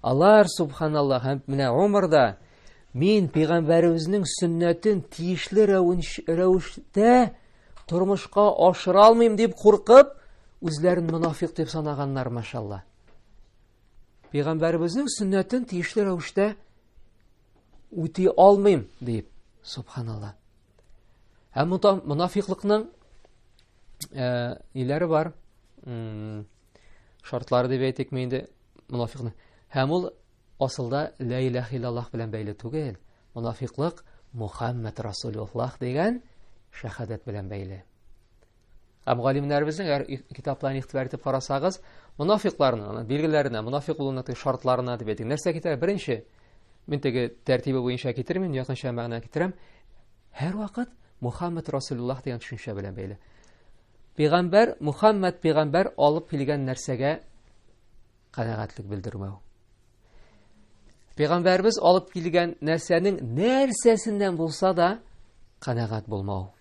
Алар, субханаллах, һәм менә Умар да мин пәйгамбәребезнең сөннәтен тиешле рәвештә тормышка ашыра алмыйм дип куркып, үзләрен монафик дип санаганнар, машалла. Пәйгамбәребезнең сөннәтен тиешле рәвештә үти алмыйм дип, субханалла. Һәм монафиклыкның ниләре бар? Шартлары дип әйтикме инде монафикны. Һәм ул асылда ла илаһ иллаллаһ белән бәйле түгел. Монафиклык Мухаммад Расулуллаһ дигән шәһадәт белән бәйле. Һәм галимнәребезнең әгәр китапларын игътибар итеп карасагыз, монафикларның билгеләренә, монафик булуның шартларына дип әйтик. Нәрсә китерә? Беренче, мин теге тәртибе буенча китермим, якынча мәгънә китерәм. Һәрвакыт Мухаммад Расулуллаһ дигән төшенчә белән бәйле. Пәйгамбәр Мухаммад пәйгамбәр алып килгән нәрсәгә канәгатьлек белдермәү. Пәйгамбәребез алып килгән нәрсәнең нәрсәсеннән булса да канәгать булмау.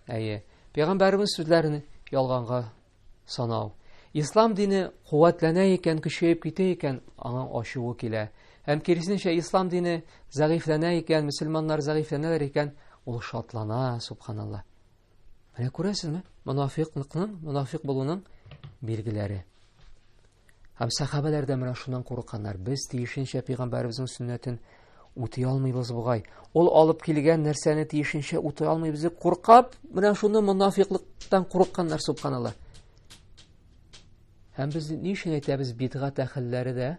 Әйе, пәйгамбәребез сүзләрен ялганга санау. Ислам дине куәтләнә икән, көчәеп китә икән, аңа ачуы килә. Һәм киресенчә, ислам дине зәгыйфьләнә икән, мөселманнар зәгыйфьләнәләр икән, ул шатлана, субханалла. Менә күрәсезме, монафиклыкның, монафик булуның билгеләре. Һәм сәхабәләр дә менә шуннан курыкканнар. Без тиешенчә пәйгамбәребезнең сөннәтен үти алмыйбыз бугай. Ул алып килгән нәрсәне тиешенчә үти алмыйбыз дип куркап, менә шуны монафиклыктан курыкканнар, субханалла. Һәм без ни өчен әйтәбез бидгать әһелләре дә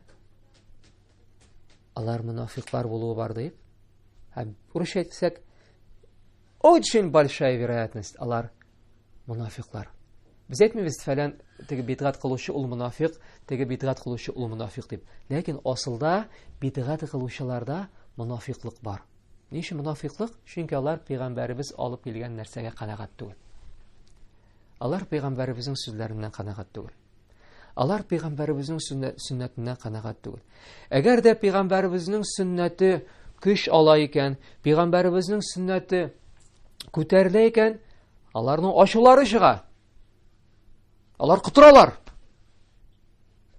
алар монафиклар булуы бар дип? Һәм урысча әйтсәк, очень большая вероятность алар монафиклар. Без әйтмибез, фәлән теге бидгать кылучы ул монафик, теге бидгать кылучы ул монафик дип. Ләкин асылда бидгать кылучыларда монафиклык бар. Ни өчен монафиклык? Чөнки алар пәйгамбәребез алып килгән нәрсәгә канәгать түгел. Алар пәйгамбәребезнең сүзләреннән канәгать түгел. Алар пәйгамбәребезнең сөннәтеннән канәгать түгел. Әгәр дә пәйгамбәребезнең сөннәте көч ала икән, пәйгамбәребезнең сөннәте күтәрелә икән, аларның ачулары чыга. Алар котыралар.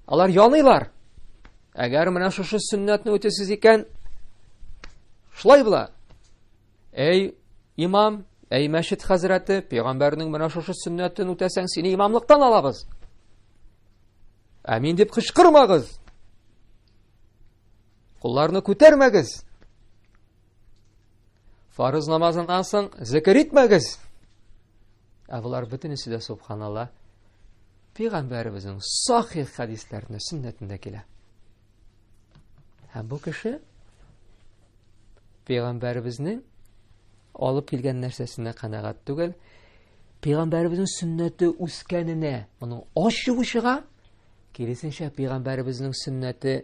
Алар яныйлар. Әгәр менә шушы сөннәтне үтәсез икән, шулай була. Әй, имам, әй мәчет хәзрәте, пәйгамбәрнең менә шушы сөннәтен үтәсәң, сине имамлыктан алабыз. Әмин дип кычкырмагыз. Кулларны күтәрмәгез. Фарыз намазыннан соң зикер итмәгез. Ә болар бөтенесе дә субханалла пәйгамбәребезнең сахих хәдисләренә, сөннәтендә килә. Һәм бу кеше пәйгамбәребезнең алып килгән нәрсәсенә канәгать түгел. Пәйгамбәребезнең сөннәте үскәненә моның ачуы чыга. Киресенчә, пәйгамбәребезнең сөннәте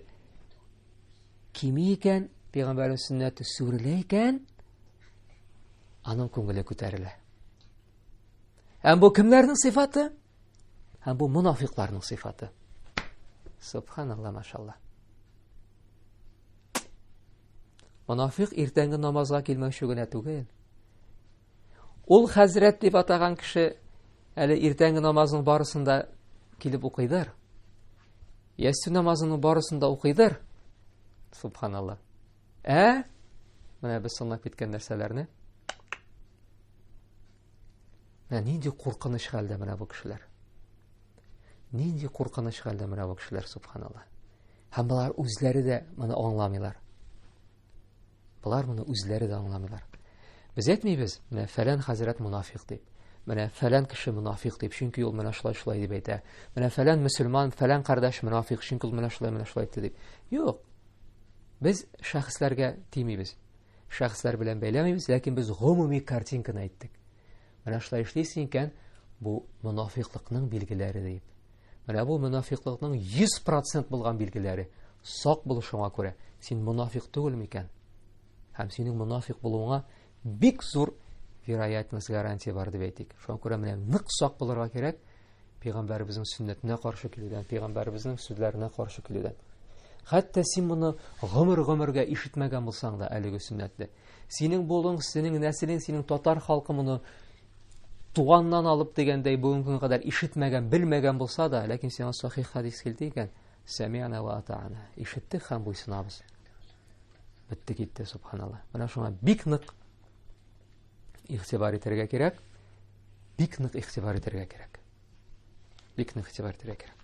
кими икән, пәйгамбәрнең сөннәте сүрелә икән, аның күңеле күтәрелә. Һәм бу кемнәрнең сыйфаты? Һәм бу монафикларның сыйфаты. Субханалла, машалла. Монафик иртәнге намазга килмәүче генә түгел. Ул хәзрәт дип атаган кеше әле иртәнге намазның барысын да килеп укыйдыр. Ястү намазының барысын да укыйдыр. Субханалла. Ә? Менә без санап киткән нәрсәләрне. Менә нинди куркыныч хәлдә менә бу кешеләр. Нинди куркыныч хәлдә менә бу кешеләр, субханалла. Һәм болар үзләре дә моны аңламыйлар. Болар моны үзләре дә аңламыйлар. Без әйтмибез, менә фәлән хәзрәт мунафик дип. Менә фәлән кеше мунафик дип, чөнки ул менә шулай шулай дип әйтә. Менә фәлән мөселман, фәлән кардәш мунафик, чөнки ул менә шулай менә шулай әйтте дип. Юк. Без шәхесләргә тимибез. Шәхесләр белән бәйләмибез, ләкин без гомуми картинканы әйттек. Менә шулай эшлисең икән, бу монафиклыкның билгеләре дип. Менә бу монафиклыкның 100% булган билгеләре. Сак бул шуңа күрә. Син монафик түгел микән? Һәм синең монафик булуыңа бик зур вероятность, гарантия бар дип әйтик. Шуңа күрә менә нык сак булырга кирәк. Пәйгамбәребезнең сөннәтенә каршы килүдән, пәйгамбәребезнең сүзләренә каршы килүдән. Хәтта син моны гомер-гомергә ишетмәгән булсаң да әлеге сөннәтне. Синең булың, синең нәселең, синең татар халкы моны туганнан алып дигәндәй бүгенге көнгә кадәр ишетмәгән, белмәгән булса да, ләкин сиңа сахих хәдис килде икән, Сәми'на ва ата'на. Ишеттек һәм буйсынабыз. Бетте китте, субханалла. Менә шуңа бик нык игътибар итәргә кирәк. Бик нык игътибар итәргә кирәк. Бик нык игътибар итәргә кирәк.